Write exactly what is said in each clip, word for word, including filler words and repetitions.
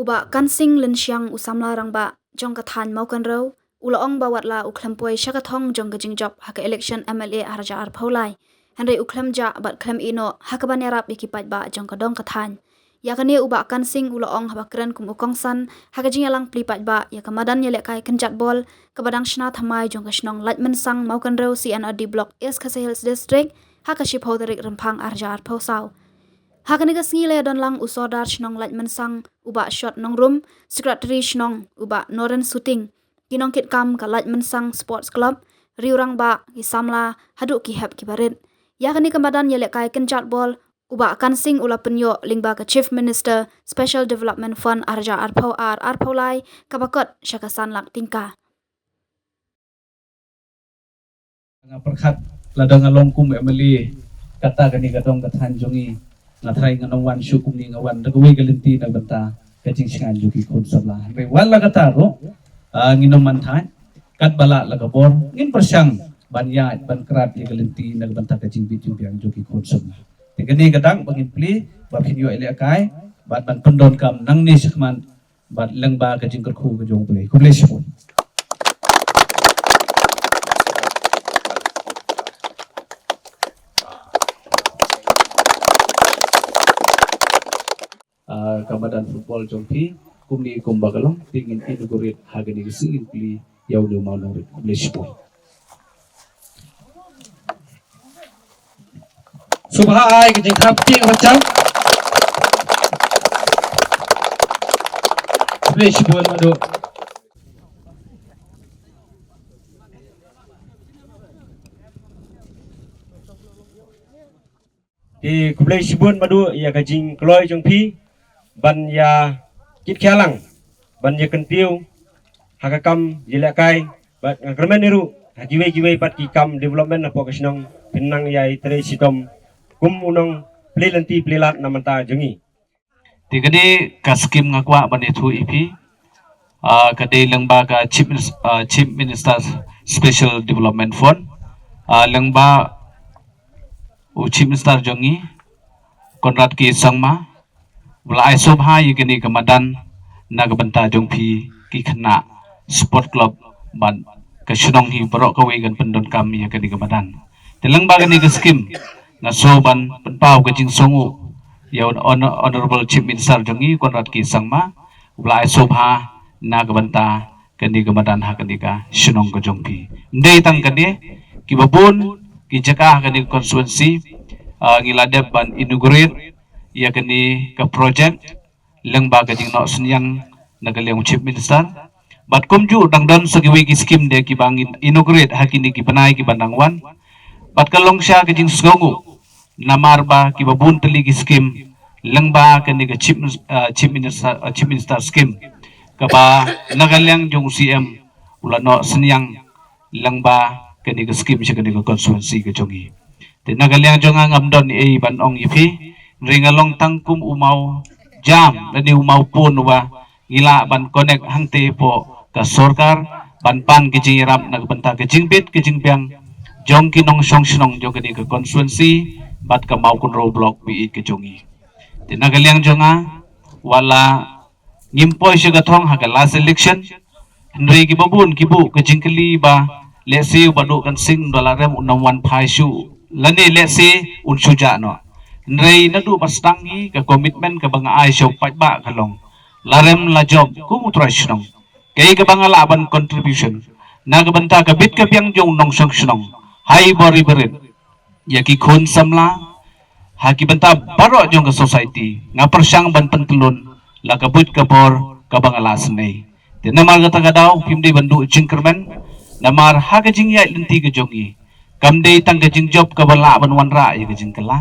Bah Kansing Lynshiang, u samla rangbah jong ka thaiñ Mawkynrew, u la ong ba wat la u khlem poi sha ka thong jong ka jingjop ha ka election M L A arhajar arphew lai, hynrei u khlem jah bad khlem ïehnoh ha kaban ïarap ïa ki paidbah jong ka dong ka thaiñ. Ïa kane u Bah Kansing u la ong haba kren kum u kongsan ha ka jingïalang plie paidbah ïa ka madan ïalehkai kynjat bol kaba dang shna thymmai jong ka shnong Laitmynsang Mawkynrew C and R D Block, East Khasi Hills District, ha ka shiphew tarik Rymphang arhajar arphew saw. Ha kane ka sngi la ïadon lang u Sordar shnong Laitmynsang, u Bah Shot Nongrum, Secretary shnong, u Bah Noren Suting, ki nongkitkam ka Laitmynsang Sports Club, riew rangbah, ki samla, haduh ki hep ki barit. Ïa kane ka madan ïalehkai kynjat bol, u Bah Kansing u la pynïoh lyngba ka Chief Minister Special Development Fund arhajar arphew ar arphew lai, kaba kot sha ka san lak tyngka. Nga pyrkhat lada nga long kum M L A, kata kane ka dong ka thaiñ jong ngi, nga tharai ngan ym wan shuh kumne, nga wan da kawei ka lynti na ka bynta ka jingshngaiñ jong ki khun samla. Hynrei wat la kata ruh, ah, ngin ym man thait, katba lah la ka bor, ngin pyrshang ban ïaid ban krad ïa ka lynti na ka bynta ka jingbit jingbiang jong ki khun samla. Te kane ka dang ba ngin plie, ba phin ïoh ïalehkai bad ban pyndonkam nangne shakhmat bad lyngba ka jingkyrkhu ka jong U Blei. Khublei shibun. Ah, ka madan football jong phi, kumne kumba ka long, te ngin inaugurate ha kane ka sngi, ngin plie ïa une u mawnongrim. Khublei shibun. Sngewbha ai ka jingthap kti kaba jam. Khublei shibun Maduh. Te khublei shibun Maduh ïa ka jingkloi jong phi ban ïa kit khia lang ban ïa kyntiew ha ka kam ïalehkai, bad nga kyrmen ruh ha kiwei kiwei pat ki kam development hapoh ka shnong, phin nang ïa trei shitom kum u nongplie lynti plie lad na bynta jong ngi. Te kane ka skim nga kwah ban ïathuh ïa phi, ah, ka dei lyngba ka Chief Minis-, ah, Chief Minister Special Development Fund, ah, lyngba u Chief Minister jong ngi, Conrad K Sangma, u la ai sngewbha ïa kane ka madan na ka bynta jong phi ki khynnah sport club bad ka shnong hi baroh kawei kan pyndonkam ïa kane ka madan. Te lyngba kane ka skim nga sngew ban pynpaw ka jingsngewnguh ïa u Honor-, Honorable Chief Minister jong ngi, Conrad K Sangma, u la ai sngewbha na ka bynta kane ka madan ha kane ka shnong ka jong phi. Ym dei tang kane, kiba bun ki jaka ha kane ka constituency, ah, ngi la dep ban inaugurate ïa kane ka project lyngba ka jingnoh synñiang na ka liang u Chief Minister. Bad kumjuh dang don sa kiwei ki skim de kiba ngin inaugurate ha kine ki bnai kiba nang wan. Bad ka long sha ka jingsngewnguh namar ba kiba bun tylli ki skim lyngba kane ka Chief Minis-, ah, Chief Minister, ah, Chief Minister skim, kaba na ka liang jong u C M u la noh synñiang lyngba kane ka skim sha kane ka constituency ka jong ngi. Te na ka liang jong nga ngam don ei ban ong ïa phi, hynrei nga long tang kum u mawjam lane u mawpun uba ngi lah ban connect hangtei hapoh ka sorkar ban pan ka jingïarap na ka bynta ka jingbit ka jingbiang jong ki nongshong shnong jong kane ka constituency bad ka Mawkynrew Block B eight ka jong ngi. Te na ka liang jong nga, wat la ngim poi sha ka thong ha ka last election, hynrei kiba bun ki buh ka jingkylli ba lehse u Bah Duh Kansing da la rem un ym wan phai shuh lane lehse un shu jah noh. Hynrei naduh ba sdang hi ka commitment kaba nga ai sha u paidbah ka long, la rem la jop kum u trai shnong, kaei kaba nga lah ban contribution na ka bynta ka bit ka biang jong u nongshong shnong, ha i bor i barit, ïa ki khun samla, ha ki bynta baroh jong ka society, nga pyrshang ban pyntlun la ka buit ka bor kaba nga la sngew. Te namar kata ka daw phim dei ban duh jingkyrmen, namar ha ka jingïaid lynti ka jong ngi, kam dei tang ka jingjop kaba lah ban wanrah ïa ka jingkylla,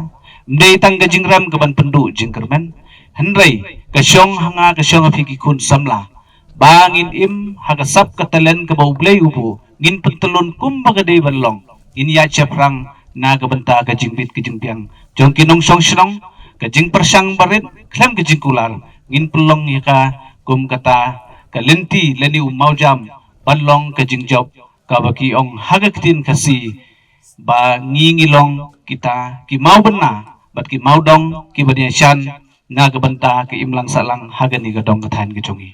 ym dei tang ka jingrem kaban pynduh jingkyrmen, hynrei ka shong ha nga ka shong ha phi ki khun samla, ba ngin im ha ka sap ka talent kaba U Blei u buh, ngin pyntlun kumba ka dei ban long, ngin ïaid shaphrang na ka bynta ka jingbit ka jingbiang jong ki nongshong shnong, ka jingpyrshang barit khlem ka jingkular, ngin pynlong ïa ka kum kata ka lynti lane u mawjam ban long ka jingjop kaba ki ong ha ka ktien Khasi ba ngi ngi long kita ki mawbynna bad ki mawdong kiban ïashan na ka bynta ka imlang sahlang ha kane ka dong ka thaiñ ka jong ngi.